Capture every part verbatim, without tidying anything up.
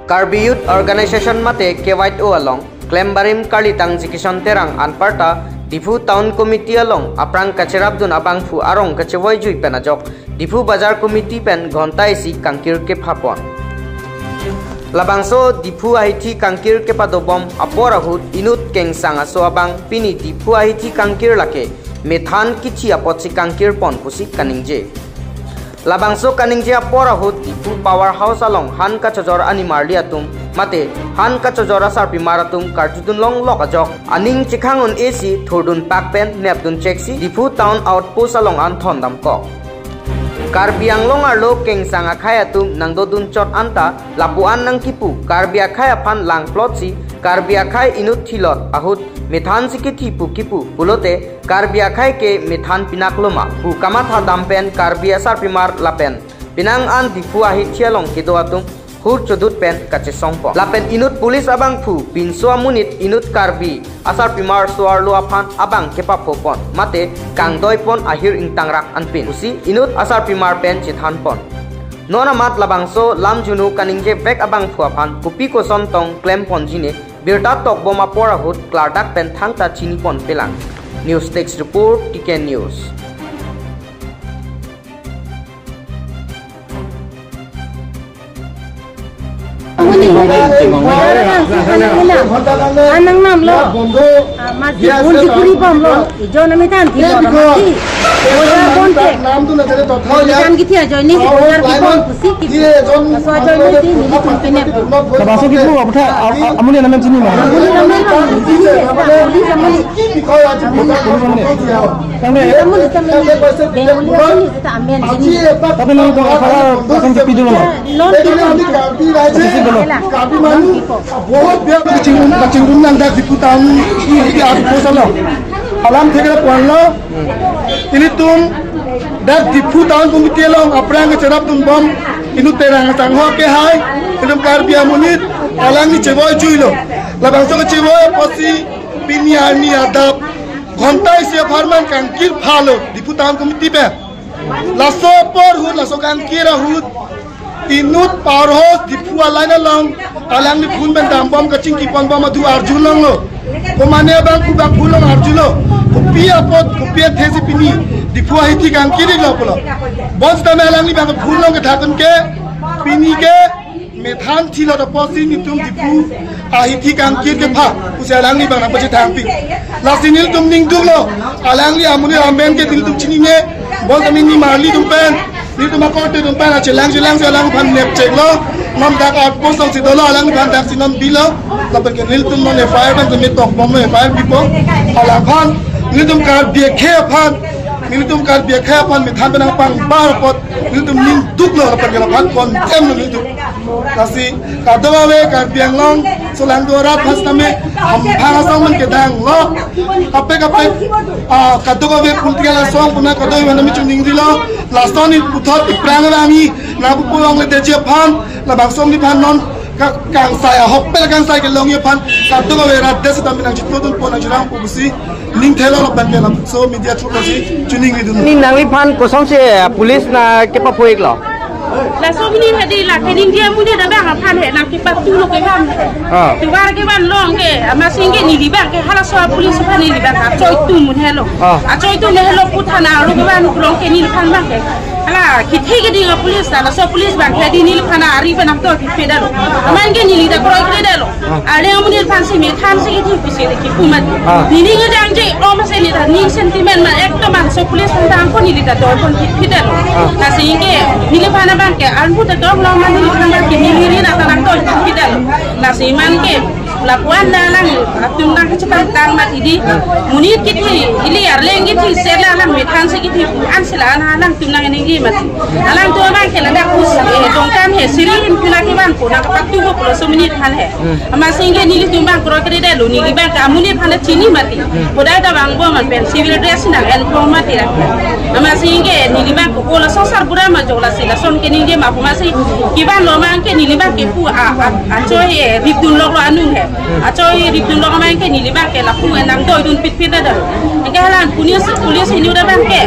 Karbi Youth Organization mate K Y O along klem barim Karlitangji Kison Terang anparta Diphu Town Committee along aphrang kacherapdun abangphu arong kachevoijui pen ajok Diphu Bazar Committee pen ghonta isi kangkir kephapon. Labangso Diphu ahithi kangkir kepadobom apor ahut inut kengsang aso abang pini Diphu ahithi kangkir lake methan kithi apotsi kangkirpon pusi kaningje. Labangso kaningje apor ahut Diphu Power House along han kachojor animarli atum mate han kachojor asarpimar atum karjudun longlok ajok aning chekhang un-esi thurdun pak pen nepdun cheksi Diphu Town Outpost along an thondamkok. Karbi Anglong arlo kengsang akhei atum nangdodun chot anta lapu-an nangkipu Karbi akhei aphan langplotsi Karbi akhei inut thilot ahut methansi kithi pu kipu pulote Karbi akhei ke methan pinak loma pu kamatha dam pen Karbi asarpimar lapen penang an Diphu ahithi along kedo atum hur chodut pen kachesongpon. Lapen inut police abangphu pinso amonit inut Karbi asarpimar so-arlo aphan abang kepaphopon mate kangdoipon ahir ingtangrak anpin pusi inut asarpimar pen chethanpon. Non amat labangso lamjunu kaningje vek abangphu aphan kopi koson tong klemponji ne birta tokbom apor ahut klardak pen thangta chinipon pelang. News Desk Report, T K News. Anang namlo. Ah, mati pun dikuri bomlo. Ijon ami than thilo mati. Boja bonte. Boja kithi ajoine si boja kibom pusi kipu. Laso ajoine si nelitum kene. Laso kipu apotha amuni namen chini ma. Amuni namen chini. Police amuni. Police amuni. Tangte, Bengali, Bengali, seta amen, sini. Tapi nang to akala pasang ke pidul ma? Non, non. Kachingrum, kachingrum nang dak Diphu Town, ini di atu kosalo. Alam thekra puan lo. Ilitum dak Diphu Town Committee along aphrang kacherapdunbom inut Terang Sangho ke hai. Ilitum Karbi amonit alangli chevoijui lo. Labangso kechevoi apotsi pini arni adap ghonta isi apharman kangkir phalo Diphu Town Committee pen. Laso apor ahut, laso kangkir ahut inut Power House Diphu a-line along alangli phone pen dambom kachingkiponbom adu arjulonglo. Komane abangphu abangphu along arjulo. Kopi apot, kopi athesi pini Diphu ahithi kangkir-iklo pulo. Bonsitame alangli abang phone along kethakdun ke pini ke methan thilot apotsi nelitum Diphu ahithi kangkir kepha pusi alangli abang nangpachethangpi. Lasi nelitum ning duklo, alangli amonit amen ke nelitum chinine, bonsitame nimarli atum pen, nelitum akorte atum pen, achelang chelang si alangphan nepcheklo, non dak outpost alongsi dolo, alangphan daksi non bilo, lapen ke nelitum non F I R pen tumi tokbomlo, F I R bipo, alangphan, nelitum Karbi akhei aphan, nelitum Karbi akhei aphan methan pen nangpangbar apot, nelitum ning duklo, lapen ke laphan condemn lo nelitum. Lasi kadokave Karbi Anglong solangdo arat aphan sitame hamphang asong man kedanglo. Kaprek kaprek, ah, kadokave political asong puna kadokave nami chuningrilo. Lason ni puthot iprang rami na pupu longle detji aphan labangso amonit aphan non ka-, kangsai ahokpet kangsai kelongji aphan kadokave rat det sitame nangchitodunpo nangchirangpo pusi ning thelo lapen ke laso media through pusi chuningridun. Ni nangliphan kosonsi police nangkepaphoiklo? Laso amonit hedi lake ningje amonit abang aphan he nangkepatulo kevang. Ah. Tovar kevang long ke, amatsi ke neli abang ke halaso police aphan neli abang achoi atum un helo. Ah. Achoi atum un helo pu thana arlo kevang long ke neliphan abang ke. Hala kithi keding a-police ta, laso police abang ke hedi neliphan ari pen nangtoi pipedalo. Aman ke neli ta kroikredetlo. Ah. Arleng amonit aphansi methansi kithi pusi kipu mati. Ah. Neli ngejangje, oh, masi neli ta ning sentiment ma ekdom man so police aphan ta angko neli ta doipon pipedalo. Ah. Lasi ke, neliphan abang ke, anphu ta dong long man neliphan abang ke, neli ri na ta nangtoi pipedalo. Lasi man ke, lapu-an na lang, atum nangkachepangtang mati di. Ah. Monit kithi, ili arleng kithi, sela lang methansi kithi, ansi la-an alangtum nangningje mati. Alangtum abang ke ladak pus, eh, Dongkam he, siri rim puna kevang ko, nangkepatubo pulo so amonit aphan he. Hmm. Amatsi ke nelitum abang kroikredetlo, neli abang ke amonit aphan chini mati. Hmm. Hodai ta vangbom man pen civil dress nang-enbom mati ra. Amatsi ke neli abang ko laso sarbura ma jok lasi lason keningje ma pu amatsi kevanlo abang ke neli abang ke pu a, a, achoi, eh, ripdunloklo anung he. Hmm. Achoi ripdunlok abang ke neli abang ke lapu nangdoidun pitpit ra do. Anke hala police, police inut abang ke,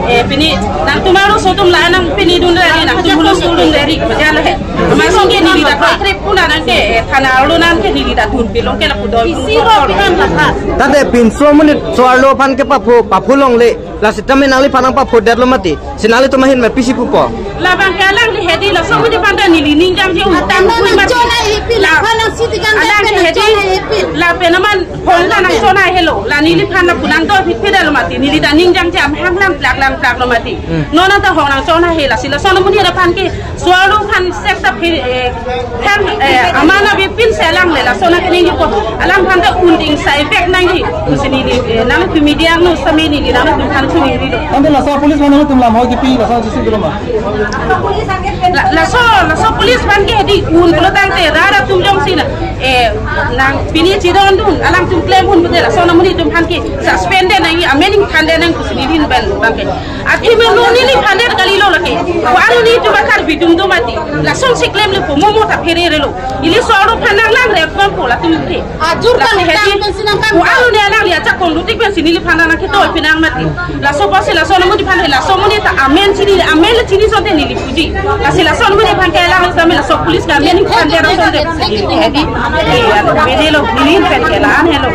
eh, pini nangtum arloso atum la nangpinidun ra, nangtum hulo sudun ra ri, bajalo he. Amatsi ke neli ta kroikrep puna Nangke, eh, thana arlo nangke neli ta dun pilong ke lapu doi. Isi ro pidan laha. Tangte pinso amonit so-arlo aphan ke papho, papho longle. Lasi tame nangliphan nangpaphodetlo mati. Si nanglitum ahin ma pisi pupo. Labang ke alangli hedi laso amonit aphan ta neli ning jangje un. Atama nang chona hepil, la, aphan nang siti kan alangli hedi, chona hepil. Lapen aman phone ta nang chona helo. La neliphan lapu nang doi phit phit lo mati. Neli ta ning jangje amahang lang plak lang plak lo mati. Hmm. Non ta hong nang chona he lasi laso amonit aphan ke so-arlo aphan sek ta phi, eh, Kan, eh, aman abipin si alangle, laso nangkening ko, alangphan ta un ding sai vek nangji, pusi neli, eh, nangpi media no sami neli nangtum aphan chuningri lo. Tangte laso police aphan nangtum lam hoi kipi laso sisi dolo ma. La, laso, laso police aphan ke hedi un pulo tangte rat atum jongsi na, eh, nang pini chidon dun, alangtum klem un pute laso amonit atum aphan ke suspend nangji, amen ingthan nang pusi neli pen bang ke. Athema no neliphan det kalilo lake. Ko-an nelitum akar bidum do mati. Lasonsi klemlepo mo mo ta phererelo. Ili so-arlo aphan nang lang rek bang po latum te. Ajur kan lasi hedi tang pensi nang kan. Ko-an ne alangli achak kong lutik pensi neliphan nang ketoi pinang mati. Laso apotsi laso amonit aphan laso amonit ta amen chini amen le chini asonte neli puji. Lasi laso amonit aphan ke alang tame laso police ke amen ingthan det asonte hedi. Eh, ya, bede lo neli pen ke la-an helo.